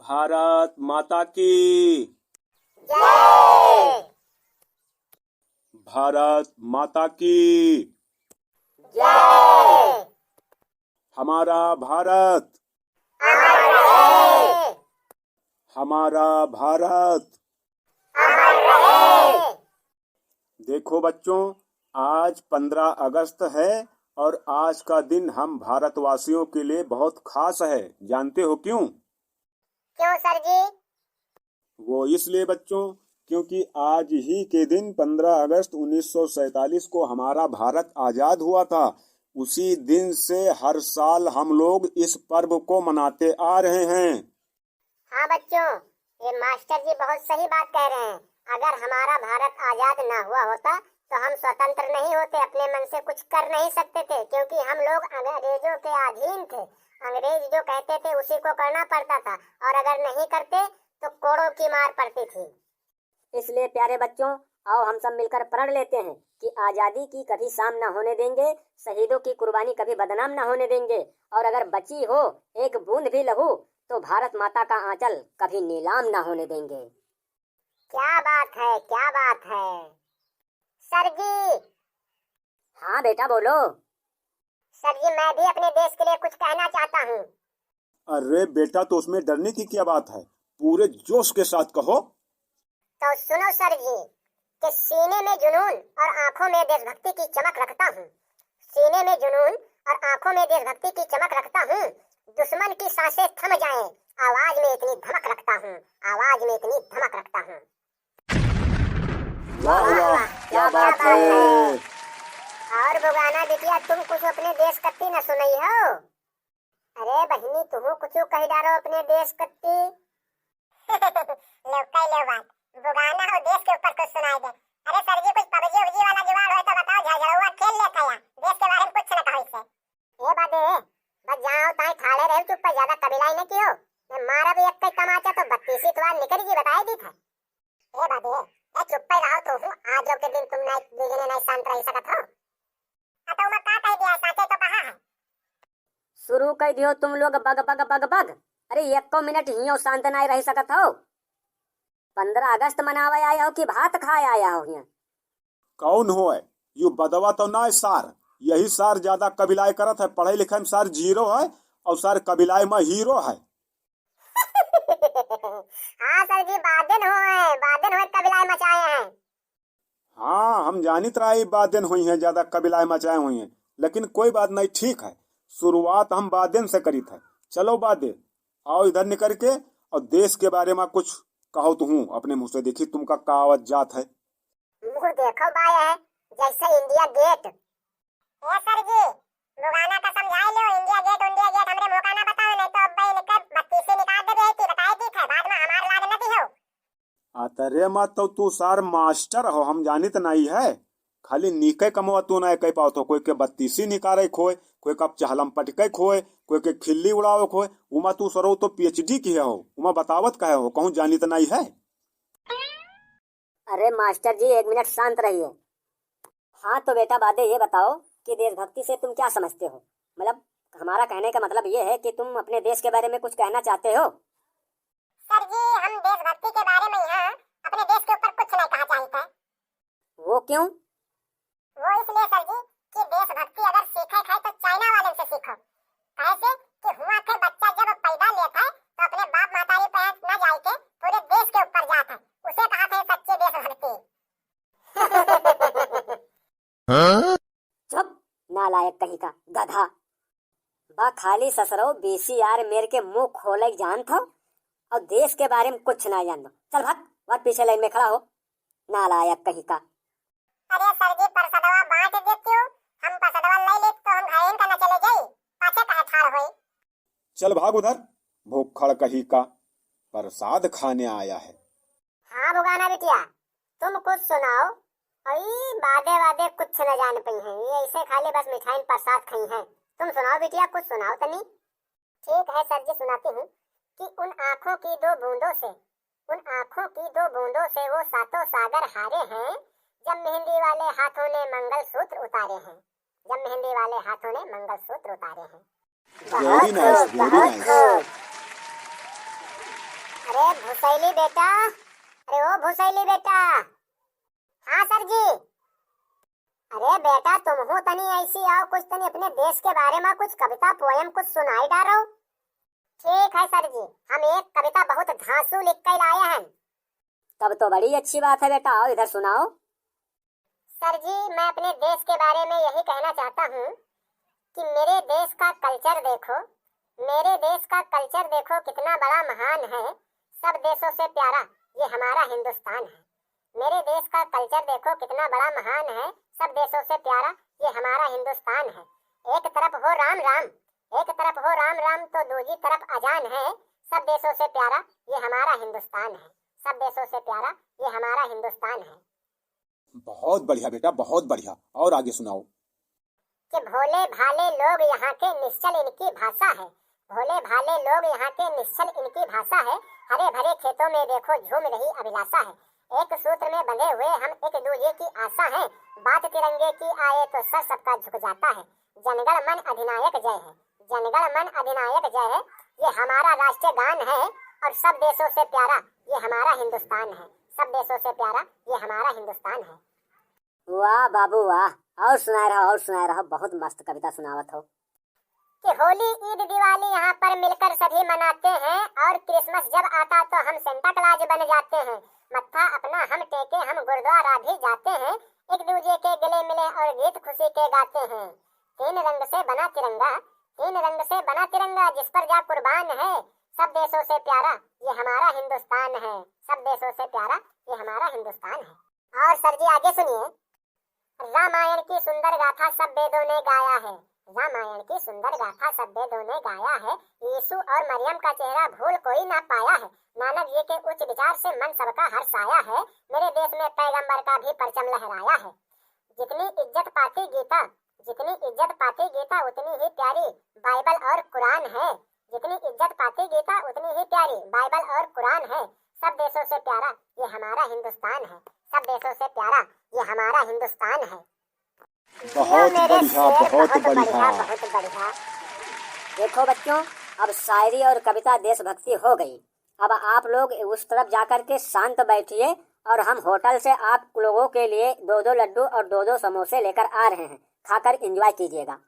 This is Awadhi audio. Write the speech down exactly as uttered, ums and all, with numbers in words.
भारत माता की जय। भारत माता की जय। हमारा भारत अमर रहे। हमारा भारत अमर रहे। देखो बच्चों, आज पन्द्रह अगस्त है और आज का दिन हम भारतवासियों के लिए बहुत खास है। जानते हो क्यों? क्यों सर जी? वो इसलिए बच्चों, क्योंकि आज ही के दिन पन्द्रह अगस्त उन्नीस सौ सैंतालीस को हमारा भारत आजाद हुआ था। उसी दिन से हर साल हम लोग इस पर्व को मनाते आ रहे हैं। हाँ बच्चों, ये मास्टर जी बहुत सही बात कह रहे हैं। अगर हमारा भारत आजाद ना हुआ होता तो हम स्वतंत्र नहीं होते, अपने मन से कुछ कर नहीं सकते थे, क्योंकि हम लोग अंग्रेजों के अधीन थे। अंग्रेज जो कहते थे उसी को करना पड़ता था, और अगर नहीं करते तो कोड़ों की मार पड़ती थी। इसलिए प्यारे बच्चों, आओ हम सब मिलकर प्रण लेते हैं कि आजादी की कभी शाम ना होने देंगे, शहीदों की कुर्बानी कभी बदनाम ना होने देंगे, और अगर बची हो एक बूंद भी लहू तो भारत माता का आंचल कभी नीलाम ना होने देंगे। क्या बात है, क्या बात है। सर जी। हाँ बेटा, बोलो। सर जी, मैं भी अपने देश के लिए कुछ कहना चाहता हूँ। अरे बेटा, तो उसमें डरने की क्या बात है, पूरे जोश के साथ कहो। तो सुनो सर जी, कि सीने में जुनून और आंखों में देशभक्ति की चमक रखता हूँ। सीने में जुनून और आंखों में देशभक्ति की चमक रखता हूँ। दुश्मन की सांसें थम जाएं, आवाज में इतनी धमक रखता हूँ, आवाज में इतनी धमक रखता हूँ। वाह, वाह, वाह, क्या बात है। और बुगाना बिटिया, तुम कुछ अपने देश कत्ती न सुनई हो? अरे बहिनी, तुहू कुछ कही डारो अपने देश कत्ती। लो, कह लो बात। बुगाना हो देश के ऊपर कुछ सुनाई दे। अरे सर जी, कुछ पबजी उबजी वाला जुगाड़ होए तो बताओ, झगड़ुआ खेल लेता या। देश के बारे में कुछ न कहो इससे। ए बादे, बस जाओ ताई ठाड़े रहो, चुप्पे, ज्यादा कबिलाई न कियो। मैं मारब एक कई तमाचा तो बत्तीसी तोहार निकल जी, बताए दी था। ए बादे, ए चुप्पे रहो तो हूँ, आज के दिन तुम नहीं, दो जने नहीं शांत रह सकत हो। आ तो मैं का कह दिया, साचे तो कहा है। शुरू कर दियो तुम लोग बग बग बग बग। अरे एको मिनट हियो शांत नहीं रह सकत हो। पन्द्रह अगस्त मनावे आया हो कि भात खाए आया हो हियां? कौन होए? यू बदवा तो ना है सार, यही सार ज्यादा कबिलाई करत है, पढ़ाई लिखाई में सार जीरो है और सार कबिलाई में हीरो है। हाँ सर जी, बादेन होए, बादेन होए कबिलाई मचाए हैं। हाँ, हम जानित रहा ई बादेन होई हैं, ज्यादा कबिलाई मचाए होई हैं, लेकिन कोई बात नहीं, ठीक है, शुरुआत हम बादेन से करीत है। चलो बादे, आओ इधर निकर के और देश के बारे में कुछ कहो तुहूँ अपने मुँह से, देखी तुमका का आवत जात है। मुँह देखो बाय है, जैसे इंडिया गेट। ए सर जी, बुगाना का समझाई लो, इंडिया गेट, उंडिया गेट, हमरे मुँह का ना बताओ, नहीं तो अब इनके बत्तीसी निकाल देबे है कि बताए दी थे, बाद में हमार लाग न दिहो। अतरे मत तो तू सार मास्टर हो, हम जानित नहीं है, खाली नीके कमवा तू ना कह पावत हो, कोई के बत्तीसी निकारे खोए, कोई का चहलम पटके खोए, कोई के खिल्ली उड़ावे खोए, उमा तू सरो तो पीएचडी किहे हो, उमा बतावत कहे हो, कहूँ जानित नहीं है। अरे मास्टर जी, एक मिनट शांत रहिए। हाँ तो बेटा, बादे ये बताओ कि देशभक्ति से तुम क्या समझते हो? मतलब, हमारा कहने का मतलब ये है कि तुम अपने देश के बारे में कुछ कहना चाहते हो? सर जी, हम देशभक्ति के बारे में यहाँ अपने देश के ऊपर कुछ नहीं कहा चाहित है। वो क्यों? वो इसलिए सर जी कि देशभक्ति अगर सीखे के है तो चाइना वाले से सीखो। कैसे कि हुआ थे बच्चा जब पैदा लेत है तो अपने बाप महतारी पे न जाए के पूरे देश के ऊपर जात है, उसे कहा थे सच्ची देशभक्ति। चुप, नालायक कहीं का गधा। बा खाली ससरो बीसीआर मेर के मुंह खोले जानत हो और देश के बारे में कुछ ना जान दो। चल भाग, और पीछे लाइन में खड़ा हो, नालायक कहीं का। अरे सर जी, परसदवा बांट देतियो, हम परसदवा ले लेत तो हम घरे का न चले जाई, पाछे कहे ठाड़ होई। चल भाग उधर, भूखड़ कहीं का, प्रसाद खाने आया है। हाँ बुगाना बिटिया, तुम कुछ सुनाओ। और ई बादे वादे कुछ न जान पई हैं, ये ऐसे खाली बस मिठाई प्रसाद खाई हैं। तुम सुनाओ बिटिया, कुछ सुनाओ तनी। ठीक है सर जी, सुनाती हूँ कि उन आँखों की दो बूंदों से, उन आँखों की दो बूंदों से वो सातों सागर हारे हैं, जब मेहंदी वाले हाथों ने मंगलसूत्र उतारे हैं, जब मेहंदी वाले हाथों ने मंगलसूत्र उतारे हैं। Very nice, very nice। अरे भुसैली बेटा, अरे ओ भुसैली बेटा। हाँ सर जी। अरे बेटा, तुम हो तनी ऐसी आओ, कुछ तनी अपने देश के बारे में कुछ कविता, पोएम कुछ सुनाई डारो। ठीक है सर जी, हम एक कविता बहुत धांसू लिख के लाए हैं। तब तो बड़ी अच्छी बात है बेटा, आओ इधर सुनाओ। सर जी, मैं अपने देश के बारे में यही कहना चाहता हूँ कि मेरे देश का कल्चर देखो, मेरे देश का कल्चर देखो कितना बड़ा महान है, सब देशों से प्यारा ये हमारा हिंदुस्तान है। मेरे देश का कल्चर देखो कितना बड़ा महान है, सब देशों से प्यारा ये हमारा हिंदुस्तान है। एक तरफ हो राम राम, एक तरफ हो राम राम तो दूजी तरफ अजान है, सब देशों से प्यारा ये हमारा हिंदुस्तान है, सब देशों से प्यारा ये हमारा हिंदुस्तान है। बहुत बढ़िया बेटा, बहुत बढ़िया। और आगे सुनाओ। कि भोले भाले लोग यहाँ के, निश्चल इनकी भाषा है। भोले भाले लोग यहाँ के, निश्चल इनकी भाषा है। हरे भरे खेतों में देखो झूम रही अभिलाषा है। एक सूत्र में बंधे हुए हम, एक दूजे की आशा है। बात तिरंगे की आए तो सर सबका झुक जाता है। जनगण मन अधिनायक जय है, जनगण मन अधिनायक जय है, ये हमारा राष्ट्रीय गान है। और सब देशों से प्यारा ये हमारा हिंदुस्तान है, सब देशों से प्यारा ये हमारा हिंदुस्तान है। वाह बाबू वाह, और सुनाए रहो, और सुनाए रहो, बहुत मस्त कविता सुनावत हो। कि होली, ईद, दिवाली यहाँ पर मिलकर सभी मनाते हैं, और क्रिसमस जब आता तो हम सेंटा क्लॉज बन जाते हैं। मत्था अपना हम टेके, हम गुरुद्वारा भी जाते हैं, एक दूजे के गले मिले और गीत खुशी के गाते हैं। तीन रंग से बना तिरंगा, तीन रंग से बना तिरंगा, जिस पर जा कुर्बान है, सब देशों से प्यारा ये हमारा हिंदुस्तान है, सब देशों से प्यारा ये हमारा हिंदुस्तान है। और सर जी आगे सुनिए। रामायण की सुंदर गाथा सब वेदों ने गाया है, रामायण की सुंदर गाथा सब वेदों ने गाया है। यीशु और मरियम का चेहरा भूल कोई ना पाया है। नानक जी के उच्च विचार से मन सबका हर्षाया है। मेरे देश में पैगंबर का भी परचम लहराया है। जितनी इज्जत पाती गीता, जितनी इज्जत पाती गीता, उतनी ही प्यारी बाइबल और कुरान है। जितनी इज्जत पाती गीता, उतनी ही प्यारी बाइबल और कुरान है। सब देशों से प्यारा ये हमारा हिंदुस्तान है, सब देशों से प्यारा ये हमारा हिंदुस्तान है। बहुत बढ़िया, बहुत बढ़िया। देखो बच्चों, अब शायरी और कविता देशभक्ति हो गई। अब आप लोग उस तरफ जाकर के शांत बैठिए और हम होटल से आप लोगों के लिए दो दो लड्डू और दो दो समोसे लेकर आ रहे हैं, खाकर एंजॉय कीजिएगा।